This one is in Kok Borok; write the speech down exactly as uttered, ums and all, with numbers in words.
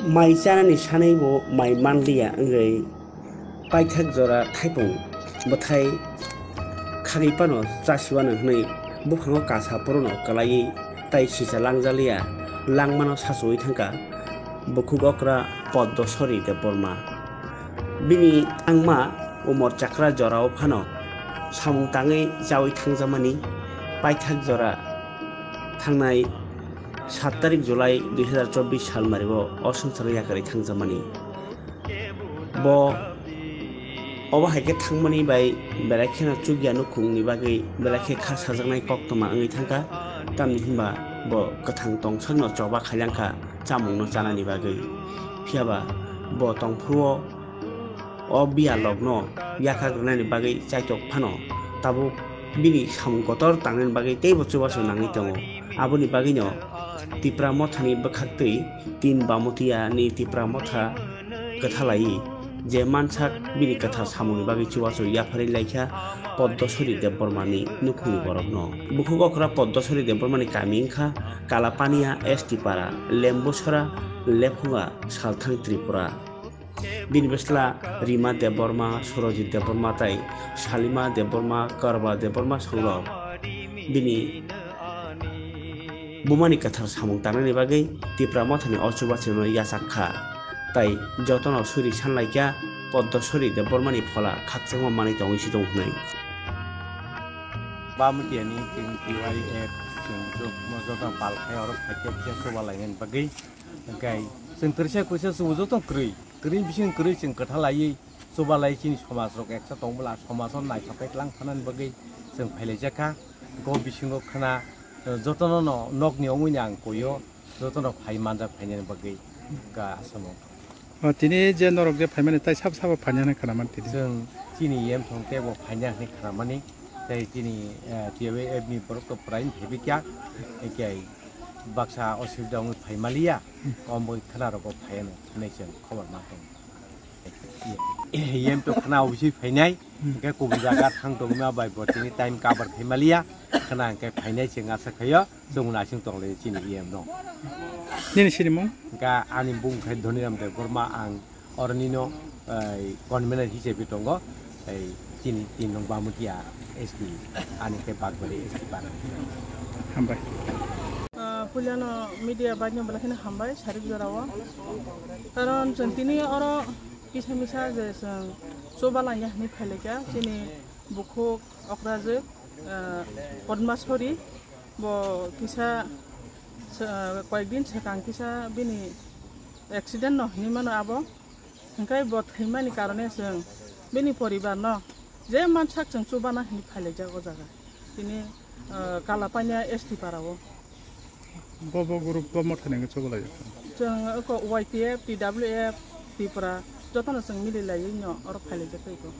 Mai chanani sanaibo mai manliya wngwi paithak jora thaipung bwthai khagwi phano chasiwano hwnwi buphango kasa phuru no kwlaiwi tai sisa langjaliya langmano sachuwi thangkha bukhuk okra Poddo Sori Debbarma. Bini langma umor chakra jorao phano samung tangwi chawi thangjakmani paithak jora thangnai sat tarik July dui hazar chobbish salmari o o swngcharo yakarwi thangjakmani. Bo obo hai khe thangmani bai belai kheno chukya nukhungni bagwi belai khe kha sajaknai koktwma wngwi thangkha, tamni hwnba bo kwthang tongsakno choba khailangkha chamungno chanani bagwi. Phiyaba bo tongphuru o o biyalrokno yakargwnani bagwi chaitok phano tabuk bini samung kotor tangnani bagwi teibo chubachu nangwi tongo. Aboni bagwino Tipra Mothani bwkhaktwi tin Bamutiyani Tipra Motha kwthalaiwi je mansak bini kwthar samungni bagwi chubachu yapharwi laikha Poddo Sori Debbarmani nukhungni borokno. Bukhuk okra Poddo Sori Debbarmani kami wngkha Kalapania S T Para, Lembusora, Lephunga, Salthang Tripura. Bini bwsla Rima Debbarma, Surojit Debbarma tei Salima Debbarma, Karba Debbarma songrok bini bumani kwthar samung tangnani bagwi Tipra Mothani o chubachirokno yachak kha. Tai jotono suri sanlaikha Poddo Sori Debbarmani phola khakchangma manwi tongwi si tongo hwnwi. Bamutiyani chwng T Y F chwng jotono pal khai oro phaikhe kisa chuba lainani bagwi. Hwnkhe chwng kwrwisa kwrwisa chubu joto kwrwi, kwrwini bising kwrwi chwng kwtha laiwi chuba lai chini somaj rok eksa tong bwla somaj o naithok khe tlang phanani bagwi chwng phailaijak kha. Go bisingo khwna, eh, jotono no nokni ongwi ni ang koi o, jotono phai manjak phainani bagwi ka asamo. O, tini je norok je phaimani tai sabo sabo phainani khwnaman tini. Chwng chini yem thong tei bo phaina hwnwi khwnamani tei chini, eh, T Y F ni borok to prai phaibi kya, ekhe baksa osubida wngwi phai maliya, kom bo khwna rogo phaiano hwnwi chwng khobor ma tongo. Yem to khwna obisi phainai, hwnkhe kubun jaga thang tongma bai bo tini time cover khai maliya, khwna hwnkhe phainai chwng asa khaio, chwng naising tong lai chini yem no. Nini sinimung? Hwnkhe ani bung khai Dhoniram Debbarma, ang Oro nino, eh, convener hisabe tongo, eh, chini tin nong Bamutiya S T, ani khe Bakbari S T para. Hambai. Ah, puilano media baino belai kheno hambai, sarik jorao. Karon chwng tini oro kisa misa je chwng chuba laina hwnwi phailaikha, chini bukhuk okrajwk, ah, Padmaswari, bo kisa, sa-, koyekdin swkang kisa bini accident no hwnwi mano abo. Hwnkhe bo thwimani karone chwng bini poribar no je mansak chwng chubana hwnwi phailaijak o jaga. Tini, ah, Kalapanya S T para o. Bo, bo group bo mothani hwnkhe chuba laijak. Chwng eko Y T F, T W F, Tripura jotono chwng mili laiwi no oro phailaijak tei ko.